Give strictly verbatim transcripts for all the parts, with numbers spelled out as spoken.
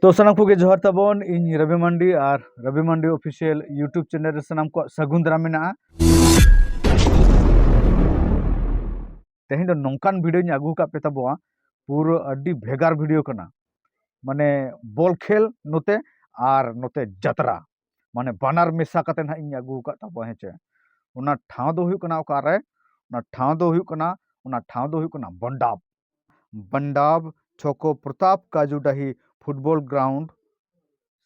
ᱛᱚ ᱥᱟᱱᱟᱢ ᱠᱚᱜᱮ ᱡᱚᱦᱟᱨ ᱛᱟᱵᱚᱱ, ᱤᱧ ᱨᱚᱵᱤ ᱢᱟᱱᱰᱤ ᱟᱨ ᱨᱚᱵᱤ ᱢᱟᱱᱰᱤ ᱚᱯᱷᱤᱥᱤᱭᱟᱞ YouTube ᱪᱮᱱᱮᱞ ᱨᱮ ᱥᱟᱱᱟᱢ ᱠᱚᱣᱟᱜ ᱥᱟᱹᱜᱩᱱ ᱫᱟᱨᱟᱢ ᱢᱮᱱᱟᱜᱼᱟ᱾ ᱛᱮᱦᱮᱧ ᱫᱚ ᱱᱚᱝᱠᱟᱱ ᱵᱷᱤᱰᱤᱭᱳᱧ ᱟᱹᱜᱩ ᱟᱠᱟᱫ ᱯᱮ ᱛᱟᱵᱚᱣᱟ, ᱯᱩᱨᱟᱹ ᱟᱹᱰᱤ ᱵᱷᱮᱜᱟᱨ ᱵᱷᱤᱰᱤᱭᱳ ᱠᱟᱱᱟ᱾ ᱢᱟᱱᱮ ᱵᱚᱞ ᱠᱷᱮᱞ ᱱᱚᱛᱮ ᱟᱨ ᱱᱚᱛᱮ ᱡᱟᱛᱨᱟ, ᱢᱟᱱᱮ ᱵᱟᱱᱟᱨ ᱢᱮᱥᱟ ᱠᱟᱛᱮ ᱱᱟᱦᱟᱜ ᱤᱧ ᱟᱹᱜᱩ ᱟᱠᱟᱫ ᱛᱟᱵᱚᱣᱟ, ᱦᱮᱸ ᱪᱮ᱾ ᱚᱱᱟ ᱴᱷᱟᱶ ᱫᱚ ᱦᱩᱭᱩᱜ ᱠᱟᱱᱟ ᱚᱠᱟᱨᱮ? ᱚᱱᱟ ᱴᱷᱟᱶ ᱫᱚ ᱦᱩᱭᱩᱜ ᱠᱟᱱᱟ, ᱚᱱᱟ ᱴᱷᱟᱶ ᱫᱚ ᱦᱩᱭᱩᱜ ᱠᱟᱱᱟ ᱵᱟᱱᱰᱟᱵ᱾ ᱵᱟᱱᱰᱟᱵ ᱪᱷᱚᱠᱚ ᱯᱨᱚᱛᱟᱯ ᱠᱟᱡᱩᱰᱟᱦᱤ ᱯᱷᱩᱴᱵᱚᱞ ᱜᱨᱟᱣᱩᱱᱰ,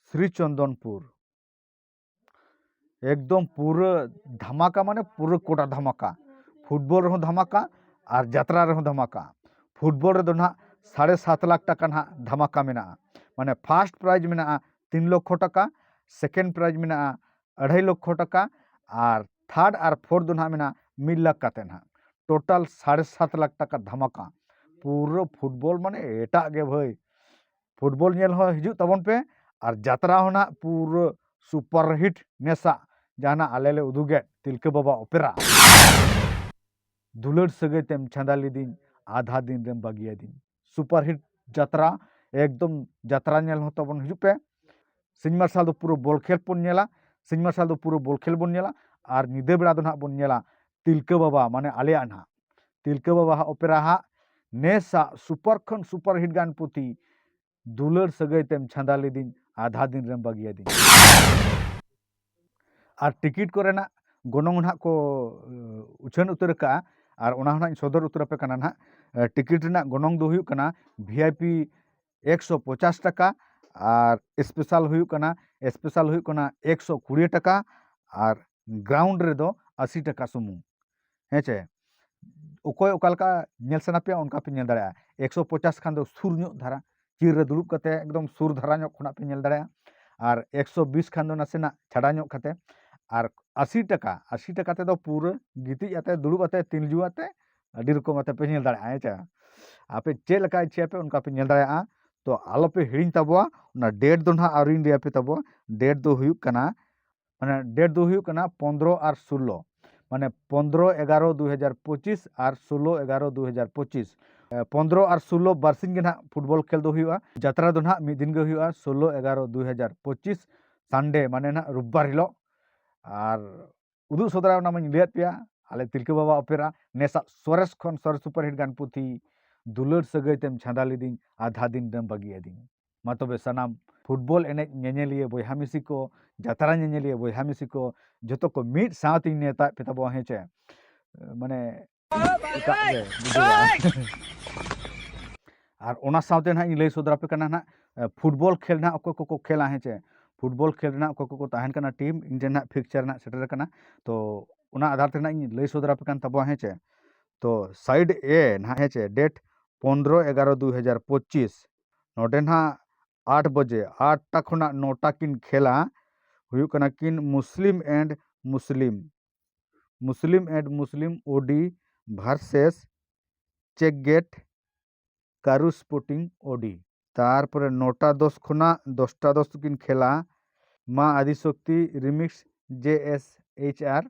ᱥᱨᱤ ᱪᱚᱱᱫᱚᱱᱯᱩᱨ᱾ ᱮᱠᱫᱚᱢ ᱯᱩᱨᱟᱹ ᱫᱷᱟᱢᱟᱠᱟ, ᱢᱟᱱᱮ ᱯᱩᱨᱟᱹ ᱠᱚᱰᱟ ᱫᱷᱟᱢᱟᱠᱟ᱾ ᱯᱷᱩᱴᱵᱚᱞ ᱨᱮᱦᱚᱸ ᱫᱷᱟᱢᱟᱠᱟ ᱟᱨ ᱡᱟᱛᱨᱟ ᱨᱮᱦᱚᱸ ᱫᱷᱟᱢᱟᱠᱟ᱾ ᱯᱷᱩᱴᱵᱚᱞ ᱨᱮᱫᱚ ᱱᱟᱦᱟᱜ ᱥᱟᱲᱮ ᱥᱟᱛ ᱞᱟᱠᱷ ᱴᱟᱠᱟ ᱱᱟᱦᱟᱜ ᱫᱷᱟᱢᱟᱠᱟ ᱢᱮᱱᱟᱜᱼᱟ᱾ ᱢᱟᱱᱮ ᱯᱷᱟᱥᱴ ᱯᱨᱟᱭᱤᱡᱽ ᱢᱮᱱᱟᱜᱼᱟ ᱛᱤᱱ ᱞᱚᱠᱷᱚ ᱴᱟᱠᱟ, ᱥᱮᱠᱮᱱᱰ ᱯᱨᱟᱭᱤᱡᱽ ᱢᱮᱱᱟᱜᱼᱟ ᱟᱲᱟᱭ ᱞᱚᱠᱷᱚ ᱴᱟᱠᱟ, ᱟᱨ ᱛᱷᱟᱨᱰ ᱟᱨ ᱯᱷᱳᱨᱛᱷ ᱫᱚ ᱱᱟᱦᱟᱜ ᱢᱮᱱᱟᱜᱼᱟ ᱢᱤᱫ ᱞᱟᱠᱷ ᱠᱟᱛᱮ ᱱᱟᱦᱟᱜ᱾ ᱴᱳᱴᱟᱞ ᱥᱟᱲᱮ ᱥᱟᱛ ᱞᱟᱠᱷ ᱴᱟᱠᱟ ᱫᱷᱟᱢᱟᱠᱟ᱾ ᱯᱩᱨᱟᱹ ᱯᱷᱩᱴᱵᱚᱞ ᱢᱟᱱᱮ ᱮᱴᱟᱜ ᱜᱮ ᱵᱷᱟᱹᱭ᱾ ᱯᱷᱩᱴᱵᱚᱞ ᱧᱮᱞ ᱦᱚᱸ ᱦᱤᱡᱩᱜ ᱛᱟᱵᱚᱱ ᱯᱮ, ᱟᱨ ᱡᱟᱛᱨᱟ ᱦᱚᱸ ᱱᱟᱦᱟᱜ ᱯᱩᱨᱟᱹ ᱥᱩᱯᱟᱨ ᱦᱤᱴ ᱱᱮᱥᱟ, ᱡᱟᱦᱟᱱᱟᱜ ᱟᱞᱮ ᱞᱮ ᱩᱫᱩᱜᱮᱫ ᱛᱤᱞᱠᱟᱹ ᱵᱟᱵᱟ ᱚᱯᱮᱨᱟ᱾ ᱫᱩᱞᱟᱹᱲ ᱥᱟᱹᱜᱟᱹᱭ ᱛᱮᱢ ᱪᱷᱟᱸᱫᱟ ᱞᱤᱫᱤᱧ, ᱟᱫᱷᱟ ᱫᱤᱱ ᱨᱮᱢ ᱵᱟᱹᱜᱤᱭᱟᱫᱤᱧ᱾ ᱥᱩᱯᱟᱨ ᱦᱤᱴ ᱡᱟᱛᱨᱟ, ᱮᱠᱫᱚᱢ ᱡᱟᱛᱨᱟ ᱧᱮᱞ ᱦᱚᱸ ᱛᱟᱵᱚᱱ ᱦᱤᱡᱩᱜ ᱯᱮ᱾ ᱥᱤᱧ ᱢᱟᱨᱥᱟᱞ ᱫᱚ ᱯᱩᱨᱟᱹ ᱵᱚᱞ ᱠᱷᱮᱞ ᱵᱚᱱ ᱧᱮᱞᱟ, ᱥᱤᱧ ᱢᱟᱨᱥᱟᱞ ᱫᱚ ᱯᱩᱨᱟᱹ ᱵᱚᱞ ᱠᱷᱮᱞ ᱵᱚᱱ ᱧᱮᱞᱟ, ᱟᱨ ᱧᱤᱫᱟᱹ ᱵᱮᱲᱟ ᱫᱚ ᱱᱟᱦᱟᱜ ᱵᱚᱱ ᱧᱮᱞᱟ ᱛᱤᱞᱠᱟᱹ ᱵᱟᱵᱟ, ᱢᱟᱱᱮ ᱟᱞᱮᱭᱟᱜ ᱱᱟᱦᱟᱜ ᱛᱤᱞᱠᱟᱹ ᱵᱟᱵᱟ ᱦᱟᱜ ᱚᱯᱮᱨᱟ ᱦᱟᱜ ᱱᱮᱥᱟᱜ ᱥᱩᱯᱟᱨ ᱠᱷᱚᱱ ᱥᱩᱯᱟᱨ ᱦᱤᱴ ᱜᱟᱱ ᱯᱩᱛᱷᱤ ᱫᱩᱞᱟᱹᱲ ᱥᱟᱹᱜᱟᱹᱭ ᱛᱮᱢ ᱪᱷᱟᱸᱫᱟ ᱞᱤᱫᱤᱧ, ᱟᱫᱷᱟ ᱫᱤᱱ ᱨᱮᱢ ᱵᱟᱹᱜᱤᱭᱟᱫᱤᱧ᱾ ᱟᱨ ᱴᱤᱠᱤᱴ ᱠᱚᱨᱮᱱᱟᱜ ᱜᱚᱱᱚᱝ ᱱᱟᱦᱟᱜ ᱠᱚ, ᱮ, ᱩᱪᱷᱟᱹᱱ ᱩᱛᱟᱹᱨ ᱟᱠᱟᱫᱼᱟ, ᱟᱨ ᱚᱱᱟ ᱦᱚᱸ ᱱᱟᱦᱟᱜ ᱤᱧ ᱥᱚᱫᱚᱨ ᱩᱛᱟᱹᱨ ᱟᱯᱮ ᱠᱟᱱᱟ ᱱᱟᱦᱟᱜ᱾ ᱮ, ᱴᱤᱠᱤᱴ ᱨᱮᱱᱟᱜ ᱜᱚᱱᱚᱝ ᱫᱚ ᱦᱩᱭᱩᱜ ᱠᱟᱱᱟ ᱵᱷᱤ ᱟᱭ ᱯᱤ ᱮᱠᱥᱚ ᱯᱚᱪᱟᱥ ᱴᱟᱠᱟ, ᱟᱨ ᱥᱯᱮᱥᱟᱞ ᱦᱩᱭᱩᱜ ᱠᱟᱱᱟ, ᱥᱯᱮᱥᱟᱞ ᱦᱩᱭᱩᱜ ᱠᱟᱱᱟ ᱮᱠᱥᱚ ᱠᱩᱲᱤ ᱴᱟᱠᱟ, ᱟᱨ ᱜᱨᱟᱣᱩᱱᱰ ᱨᱮᱫᱚ ᱟᱥᱤ ᱴᱟᱠᱟ ᱥᱩᱢᱩᱝ᱾ ᱦᱮᱸ ᱪᱮ? ᱚᱠᱚᱭ ᱚᱠᱟ ᱞᱮᱠᱟ ᱧᱮᱞ ᱥᱟᱱᱟ ᱯᱮᱭᱟ, ᱚᱱᱠᱟ ᱯᱮ ᱧᱮᱞ ᱫᱟᱲᱮᱭᱟᱜᱼᱟ᱾ ᱮᱠᱥᱚ ᱯᱚᱪᱟᱥ ᱠᱷᱟᱱ ᱫᱚ ᱥᱩᱨ ᱧᱚᱜ ᱫᱷᱟᱨᱟ, ᱪᱤᱨ ᱨᱮ ᱫᱩᱲᱩᱵ ᱠᱟᱛᱮ ᱮᱠᱫᱚᱢ ᱥᱩᱨ ᱫᱷᱟᱨᱟ ᱧᱚᱜ ᱠᱷᱚᱱᱟᱜ ᱯᱮ ᱧᱮᱞ ᱫᱟᱲᱮᱭᱟᱜᱼᱟ᱾ ᱟᱨ ᱮᱠᱥᱚ ᱵᱤᱥ ᱠᱷᱟᱱ ᱫᱚ ᱱᱟᱥᱮᱱᱟᱜ ᱪᱷᱟᱰᱟ ᱧᱚᱜ ᱠᱟᱛᱮ, ᱟᱨ ᱟᱥᱤ ᱴᱟᱠᱟ, ᱟᱥᱤ ᱴᱟᱠᱟ ᱛᱮᱫᱚ ᱯᱩᱨᱟᱹ ᱜᱤᱛᱤᱡ ᱟᱛᱮ, ᱫᱩᱲᱩᱵ ᱟᱛᱮ, ᱛᱤᱞᱡᱩ ᱟᱛᱮ, ᱟᱹᱰᱤ ᱨᱚᱠᱚᱢ ᱟᱛᱮ ᱯᱮ ᱧᱮᱞ ᱫᱟᱲᱮᱭᱟᱜᱼᱟ᱾ ᱦᱮᱸ ᱪᱮ? ᱟᱯᱮ ᱪᱮᱫ ᱞᱮᱠᱟ ᱤᱪᱪᱷᱟᱹᱭᱟᱯᱮ, ᱚᱱᱠᱟ ᱯᱮ ᱧᱮᱞ ᱫᱟᱲᱮᱭᱟᱜᱼᱟ᱾ ᱛᱚ ᱟᱞᱚᱯᱮ ᱦᱤᱲᱤᱧ ᱛᱟᱵᱚᱣᱟ, ᱚᱱᱟ ᱰᱮᱴ ᱫᱚ ᱱᱟᱦᱟᱜ ᱟᱹᱣᱨᱤᱧ ᱞᱟᱹᱭ ᱟᱯᱮ ᱛᱟᱵᱚᱣᱟ᱾ ᱰᱮᱴ ᱫᱚ ᱦᱩᱭᱩᱜ ᱠᱟᱱᱟ, ᱢᱟᱱᱮ ᱰᱮᱴ ᱫᱚ ᱦᱩᱭᱩᱜ ᱠᱟᱱᱟ ᱯᱚᱱᱫᱽᱨᱚ ᱟᱨ ᱥᱳᱞᱞᱳ, ᱢᱟᱱᱮ ᱯᱚᱱᱫᱽᱨᱚ ᱮᱜᱟᱨᱚ ᱫᱩ ᱦᱟᱡᱟᱨ ᱯᱚᱸᱪᱤᱥ ᱟᱨ ᱥᱳᱞᱞᱳ ᱮᱜᱟᱨᱚ ᱫᱩ ᱦᱟᱡᱟᱨ ᱯᱚᱸᱪᱤᱥ᱾ ᱯᱚᱱᱫᱽᱨᱚ ᱟᱨ ᱥᱳᱞᱞᱳ ᱵᱟᱨᱥᱤᱧ ᱜᱮ ᱱᱟᱦᱟᱜ ᱯᱷᱩᱴᱵᱚᱞ ᱠᱷᱮᱞ ᱫᱚ ᱦᱩᱭᱩᱜᱼᱟ᱾ ᱡᱟᱛᱨᱟ ᱫᱚ ᱱᱟᱦᱟᱜ ᱢᱤᱫ ᱫᱤᱱ ᱜᱮ ᱦᱩᱭᱩᱜᱼᱟ, ᱥᱳᱞᱞᱳ ᱮᱜᱟᱨᱚ ᱫᱩᱭ ᱦᱟᱡᱟᱨ ᱯᱚᱸᱪᱤᱥ, ᱥᱟᱱᱰᱮ, ᱢᱟᱱᱮ ᱱᱟᱦᱟᱜ ᱨᱳᱵᱵᱟᱨ ᱦᱤᱞᱳᱜ᱾ ᱟᱨ ᱩᱫᱩᱜ ᱥᱚᱫᱚᱨᱟ ᱚᱱᱟ ᱢᱟᱧ ᱞᱟᱹᱭᱟᱫ ᱯᱮᱭᱟ, ᱟᱞᱮ ᱛᱤᱞᱠᱟᱹ ᱵᱟᱵᱟ ᱚᱯᱮᱨᱟ ᱱᱮᱥᱟᱜ ᱥᱚᱨᱮᱥ ᱠᱷᱚᱱ ᱥᱚᱨᱮᱥ ᱥᱩᱯᱟᱨᱦᱤᱴ ᱜᱟᱱ ᱯᱩᱛᱷᱤ, ᱫᱩᱞᱟᱹᱲ ᱥᱟᱹᱜᱟᱹᱭ ᱛᱮᱢ ᱪᱷᱟᱸᱫᱟ ᱞᱤᱫᱤᱧ, ᱟᱫᱷᱟ ᱫᱤᱱ ᱨᱮᱢ ᱵᱟᱹᱜᱤ ᱟᱹᱫᱤᱧ᱾ ᱢᱟ ᱛᱚᱵᱮ ᱥᱟᱱᱟᱢ ᱯᱷᱩᱴᱵᱚᱞ ᱮᱱᱮᱡ ᱧᱮᱧᱮᱞᱤᱭᱟᱹ ᱵᱚᱭᱦᱟ ᱢᱤᱥᱤ ᱠᱚ, ᱡᱟᱛᱨᱟ ᱧᱮᱧᱮᱞᱤᱭᱟᱹ ᱵᱚᱭᱦᱟ ᱢᱤᱥᱤ ᱠᱚ, ᱡᱚᱛᱚ ᱠᱚ ᱢᱤᱫ ᱥᱟᱶᱛᱤᱧ ᱱᱮᱣᱛᱟᱭᱮᱫ ᱯᱮ ᱛᱟᱵᱚᱱᱟ, ᱦᱮᱸ ᱪᱮ? ᱢᱟᱱᱮ ᱮᱴᱟᱜ ᱜᱮ ᱵᱩᱡᱷᱟᱹᱜᱼᱟ᱾ ᱟᱨ ᱚᱱᱟ ᱥᱟᱶᱛᱮ ᱱᱟᱦᱟᱜ ᱤᱧ ᱞᱟᱹᱭ ᱥᱚᱫᱚᱨ ᱟᱯᱮ ᱠᱟᱱᱟ ᱱᱟᱦᱟᱜ, ᱮ, ᱯᱷᱩᱴᱵᱚᱞ ᱠᱷᱮᱞ ᱱᱟᱦᱟᱜ ᱚᱠᱚᱭ ᱠᱚᱠᱚ ᱠᱷᱮᱞᱟ, ᱦᱮᱸ ᱪᱮ? ᱯᱷᱩᱴᱵᱚᱞ ᱠᱷᱮᱞ ᱨᱮᱱᱟᱜ ᱚᱠᱚᱭ ᱠᱚᱠᱚ ᱛᱟᱦᱮᱱ ᱠᱟᱱᱟ ᱴᱤᱢ, ᱤᱧ ᱴᱷᱮᱱ ᱱᱟᱦᱟᱜ ᱯᱷᱤᱠᱪᱟᱨ ᱱᱟᱦᱟᱜ ᱥᱮᱴᱮᱨ ᱟᱠᱟᱱᱟ᱾ ᱛᱚ ᱚᱱᱟ ᱟᱫᱷᱟᱨ ᱛᱮ ᱱᱟᱦᱟᱜ ᱤᱧ ᱞᱟᱹᱭ ᱥᱚᱫᱚᱨ ᱟᱯᱮ ᱠᱟᱱ ᱛᱟᱵᱚᱣᱟ, ᱦᱮᱸ ᱪᱮ? ᱛᱚ ᱥᱟᱭᱤᱰ ᱮ ᱱᱟᱦᱟᱜ, ᱦᱮᱸ ᱪᱮ, ᱰᱮᱴ ᱯᱚᱱᱫᱽᱨᱚ ᱮᱜᱟᱨᱚ ᱫᱩ ᱦᱟᱡᱟᱨ ᱯᱚᱸᱪᱤᱥ, ᱱᱚᱰᱮ ᱱᱟᱦᱟᱜ ᱟᱴ ᱵᱟᱡᱮ, ᱟᱴ ᱴᱟ ᱠᱷᱚᱱᱟᱜ ᱱᱚ ᱴᱟ ᱠᱤᱱ ᱠᱷᱮᱞᱟ᱾ ᱦᱩᱭᱩᱜ ᱠᱟᱱᱟ ᱠᱤᱱ ᱢᱩᱥᱞᱤᱢ and ᱢᱩᱥᱞᱤᱢ, ᱢᱩᱥᱞᱤᱢ and ᱢᱩᱥᱞᱤᱢ ᱳᱰᱤ versus ᱪᱮᱠ ᱜᱮᱴ ᱠᱟᱨᱩ ᱥᱯᱳᱨᱴᱤᱝ ᱳᱰᱤ᱾ ᱛᱟᱨᱯᱚᱨᱮ ᱱᱚ ᱴᱟ ᱫᱚᱥ ᱠᱷᱚᱱᱟᱜ ᱫᱚᱥ ᱴᱟ ᱫᱚᱥ ᱠᱤᱱ ᱠᱷᱮᱞᱟ ᱢᱟ ᱟᱫᱤ ᱥᱚᱠᱛᱤ remix J S H R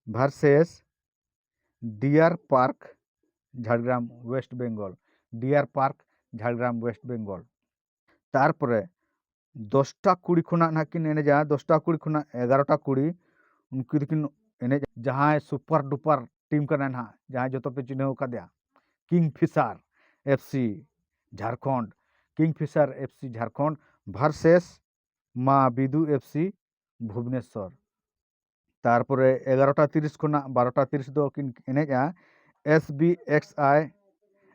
versus Deer Park Jhargram West Bengal, Deer Park Jhargram West Bengal᱾ ᱛᱟᱨᱯᱚᱨᱮ ᱫᱚᱥ ᱴᱟ ᱠᱩᱲᱤ ᱠᱷᱚᱱᱟᱜ ᱱᱟᱦᱟᱜ ᱠᱤᱱ ᱮᱱᱮᱡᱟ, ᱫᱚᱥ ᱴᱟ ᱠᱩᱲᱤ ᱠᱷᱚᱱᱟᱜ ᱮᱜᱟᱨᱚ ᱴᱟ ᱠᱩᱲᱤ ᱩᱱᱠᱤᱱ ᱫᱚᱠᱤᱱ ᱮᱱᱮᱡᱟ᱾ ᱡᱟᱦᱟᱸᱭ ᱥᱩᱯᱟᱨ ᱰᱩᱯᱟᱨ ᱴᱤᱢ ᱠᱟᱱᱟᱭ ᱱᱟᱦᱟᱜ, ᱡᱟᱦᱟᱸᱭ ᱡᱚᱛᱚ ᱯᱮ ᱪᱤᱱᱦᱟᱹᱣ ᱟᱠᱟᱫᱮᱭᱟ, ᱠᱤᱝ ᱯᱷᱤᱥᱟᱨ F C ᱡᱷᱟᱲᱠᱷᱚᱸᱰ, ᱠᱤᱝ ᱯᱷᱤᱥᱟᱨ F C ᱡᱷᱟᱲᱠᱷᱚᱸᱰ versus ᱢᱟ ᱵᱤᱫᱩ F C ᱵᱷᱩᱵᱽᱱᱮᱥᱚᱨ᱾ ᱛᱟᱨᱯᱚᱨᱮ ᱮᱜᱟᱨᱚ ᱴᱟ ᱛᱤᱨᱤᱥ ᱠᱷᱚᱱᱟᱜ ᱵᱟᱨᱚ ᱴᱟ ᱛᱤᱨᱤᱥ ᱫᱚ ᱠᱤᱱ ᱮᱱᱮᱡᱼᱟ S B X I,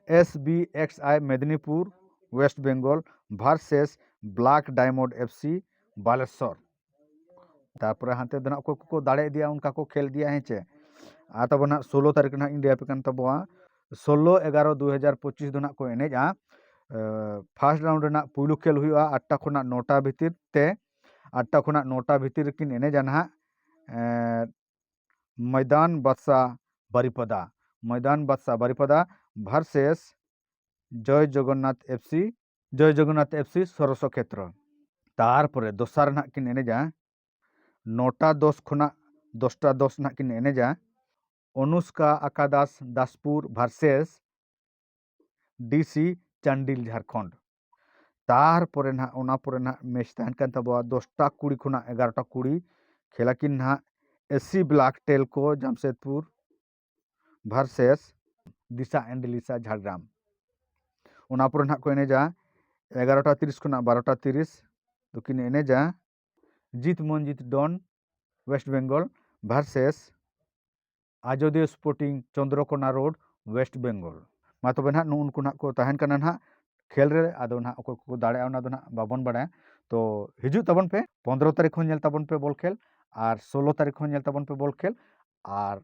S B X I Medinipur West Bengal versus Black Diamond F C Balasore. ᱛᱟᱨᱯᱚᱨᱮ ᱦᱟᱱᱛᱮ ᱫᱚ ᱱᱟᱜ ᱚᱠᱚᱭ ᱠᱚᱠᱚ ᱫᱟᱲᱮ ᱤᱫᱤᱭᱟ, ᱚᱱᱠᱟ ᱠᱚ ᱠᱷᱮᱞ ᱤᱫᱤᱭᱟ, ᱦᱮᱸ ᱪᱮ᱾ ᱟᱨ ᱛᱟᱵᱚ ᱱᱟᱜ ᱥᱳᱞᱳ ᱛᱟᱹᱨᱤᱠᱷ ᱱᱟᱜ ᱤᱧ ᱞᱟᱹᱭ ᱟᱯᱮ ᱠᱟᱱ ᱛᱟᱵᱚᱣᱟ, ᱥᱳᱞᱳ ᱮᱜᱟᱨᱚ ᱫᱩ ᱦᱟᱡᱟᱨ ᱯᱚᱸᱪᱤᱥ ᱫᱚ ᱱᱟᱜ ᱠᱚ ᱮᱱᱮᱡᱼᱟ᱾ ᱯᱷᱟᱥᱴ ᱨᱟᱣᱩᱱᱰ ᱨᱮᱱᱟᱜ ᱯᱩᱭᱞᱩ ᱠᱷᱮᱞ ᱦᱩᱭᱩᱜᱼᱟ ᱟᱴ ᱴᱟ ᱠᱷᱚᱱᱟᱜ ᱱᱚ ᱴᱟ ᱵᱷᱤᱛᱤᱨ ᱛᱮ, ᱟᱴ ᱴᱟ ᱠᱷᱚᱱᱟᱜ ᱱᱚ ᱴᱟ ᱵᱷᱤᱛᱤᱨ ᱨᱮᱠᱤᱱ ᱮᱱᱮᱡᱟ ᱱᱟᱦᱟᱜ᱾ ᱢᱚᱭᱫᱟᱱ ᱵᱟᱫᱥᱟ ᱵᱟᱨᱤᱯᱟᱫᱟ, ᱢᱚᱭᱫᱟᱱ ᱵᱟᱫᱥᱟ ᱵᱟᱨᱤᱯᱟᱫᱟ versus ᱡᱚᱭ ᱡᱚᱜᱚᱱᱱᱟᱛᱷ F C, ᱡᱚᱭ ᱡᱚᱜᱚᱱᱱᱟᱛᱷ F C ᱥᱚᱨᱚᱥᱚ ᱠᱷᱮᱛᱨᱚ᱾ ᱛᱟᱨᱯᱚᱨᱮ ᱫᱚᱥᱟᱨ ᱱᱟᱦᱟᱜ ᱠᱤᱱ ᱮᱱᱮᱡᱟ ᱱᱚ ᱴᱟ ᱫᱚᱥ ᱠᱷᱚᱱᱟᱜ ᱫᱚᱥ ᱴᱟ ᱫᱚᱥ ᱱᱟᱦᱟᱜ ᱠᱤᱱ ᱮᱱᱮᱡᱟ ᱚᱱᱩᱥᱠᱟ ᱟᱠᱟᱫᱟᱥ ᱫᱟᱥᱯᱩᱨ versus ᱰᱤ ᱥᱤ ᱪᱟᱱᱰᱤᱞ ᱡᱷᱟᱲᱠᱷᱚᱸᱰ᱾ ᱛᱟᱨᱯᱚᱨᱮ ᱱᱟᱦᱟᱜ ᱚᱱᱟ ᱯᱚᱨᱮ ᱱᱟᱦᱟᱜ ᱢᱮᱪ ᱛᱟᱦᱮᱱ ᱠᱟᱱ ᱛᱟᱵᱚᱣᱟ ᱫᱚᱥᱴᱟ ᱠᱩᱲᱤ ᱠᱷᱚᱱᱟᱜ ᱮᱜᱟᱨᱚᱴᱟ ᱠᱩᱲᱤ᱾ ᱠᱷᱮᱞᱟ ᱠᱤᱱ ᱱᱟᱦᱟᱜ S C block Telco Jamshedpur versus Disa and Lisa Jhargram. ᱚᱱᱟ ᱯᱚᱨᱮ ᱱᱟᱦᱟᱜ ᱠᱚ ᱮᱱᱮᱡᱟ ᱮᱜᱟᱨᱚᱴᱟ ᱛᱤᱨᱤᱥ ᱠᱷᱚᱱᱟᱜ ᱵᱟᱨᱚᱴᱟ ᱛᱤᱨᱤᱥ ᱫᱚᱠᱤᱱ ᱮᱱᱮᱡᱟ ᱡᱤᱛ ᱢᱚᱱᱡᱤᱛ ᱰᱚᱱ ᱳᱭᱮᱥᱴ ᱵᱮᱝᱜᱚᱞ ᱵᱷᱟᱨᱥᱮᱥ ᱟᱡᱚᱫᱤᱭᱟᱹ ᱥᱯᱳᱨᱴᱤᱝ ᱪᱚᱱᱫᱨᱚᱠᱳᱱᱟ ᱨᱳᱰ ᱳᱭᱮᱥᱴ ᱵᱮᱝᱜᱚᱞ᱾ ᱢᱟ ᱛᱚᱵᱮ ᱱᱟᱦᱟᱜ ᱱᱩᱜᱼᱩ ᱱᱩᱠᱩ ᱱᱟᱦᱟᱜ ᱠᱚ ᱛᱟᱦᱮᱱ ᱠᱟᱱᱟ ᱱᱟᱦᱟᱜ ᱠᱷᱮᱞ ᱨᱮ᱾ ᱟᱫᱚ ᱱᱟᱦᱟᱜ ᱚᱠᱚᱭ ᱠᱚᱠᱚ ᱫᱟᱲᱮᱭᱟᱜᱼᱟ ᱚᱱᱟ ᱫᱚ ᱱᱟᱦᱟᱜ ᱵᱟᱵᱚᱱ ᱵᱟᱲᱟᱭᱟ᱾ ᱛᱚ ᱦᱤᱡᱩᱜ ᱛᱟᱵᱚᱱ ᱯᱮ, ᱯᱚᱱᱫᱽᱨᱚ ᱛᱟᱹᱨᱤᱠᱷ ᱦᱚᱸ ᱧᱮᱞ ᱛᱟᱵᱚᱱ ᱯᱮ ᱵᱚᱞ ᱠᱷᱮᱞ ᱟᱨ ᱥᱳᱞᱳ ᱛᱟᱹᱨᱤᱠᱷ ᱦᱚᱸ ᱧᱮᱞ ᱛᱟᱵᱚᱱ ᱯᱮ ᱵᱚᱞ ᱠᱷᱮᱞ᱾ ᱟᱨ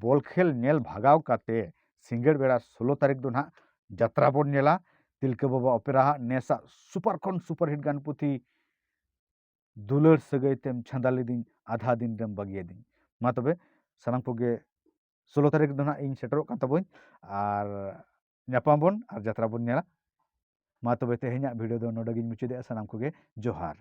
ᱵᱚᱞ ᱠᱷᱮᱞ ᱧᱮᱞ ᱵᱷᱟᱜᱟᱣ ᱠᱟᱛᱮ ᱥᱤᱸᱜᱟᱹᱲ ᱵᱮᱲᱟ ᱥᱳᱞᱳ ᱛᱟᱹᱨᱤᱠᱷ ᱫᱚ ᱱᱟᱦᱟᱜ ᱡᱟᱛᱨᱟ ᱵᱚᱱ ᱧᱮᱞᱟ᱾ ᱛᱤᱞᱠᱟᱹ ᱵᱟᱵᱟ ᱚᱯᱮᱨᱟ ᱦᱟᱜ ᱱᱮᱥᱟᱜ ᱥᱩᱯᱟᱨ ᱠᱷᱚᱱ ᱥᱩᱯᱟᱨ ᱦᱤᱴ ᱜᱟᱱ ᱯᱩᱛᱷᱤ ᱫᱩᱞᱟᱹᱲ ᱥᱟᱹᱜᱟᱹᱭ ᱛᱮᱢ ᱪᱷᱟᱸᱫᱟ ᱞᱤᱫᱤᱧ, ᱟᱫᱷᱟ ᱫᱤᱱ ᱨᱮᱢ ᱵᱟᱹᱜᱤᱭᱟᱫᱤᱧ᱾ ᱢᱟ ᱛᱚᱵᱮ ᱥᱟᱱᱟᱢ ᱠᱚᱜᱮ ᱥᱳᱞᱳ ᱛᱟᱹᱨᱤᱠᱷ ᱫᱚ ᱱᱟᱦᱟᱜ ᱤᱧ ᱥᱮᱴᱮᱨᱚᱜ ᱠᱟᱱ ᱛᱟᱵᱚᱧ, ᱟᱨ ᱧᱟᱯᱟᱢ ᱵᱚᱱ ᱟᱨ ᱡᱟᱛᱨᱟ ᱵᱚᱱ ᱧᱮᱞᱟ᱾ ᱢᱟ ᱛᱚᱵᱮ ᱛᱮᱦᱮᱧᱟᱜ ᱵᱷᱤᱰᱤᱭᱳ ᱫᱚ ᱱᱚᱰᱮ ᱜᱤᱧ ᱢᱩᱪᱟᱹᱫᱮᱜᱼᱟ᱾ ᱥᱟᱱᱟᱢ ᱠᱚᱜᱮ ᱡᱚᱦᱟᱨ᱾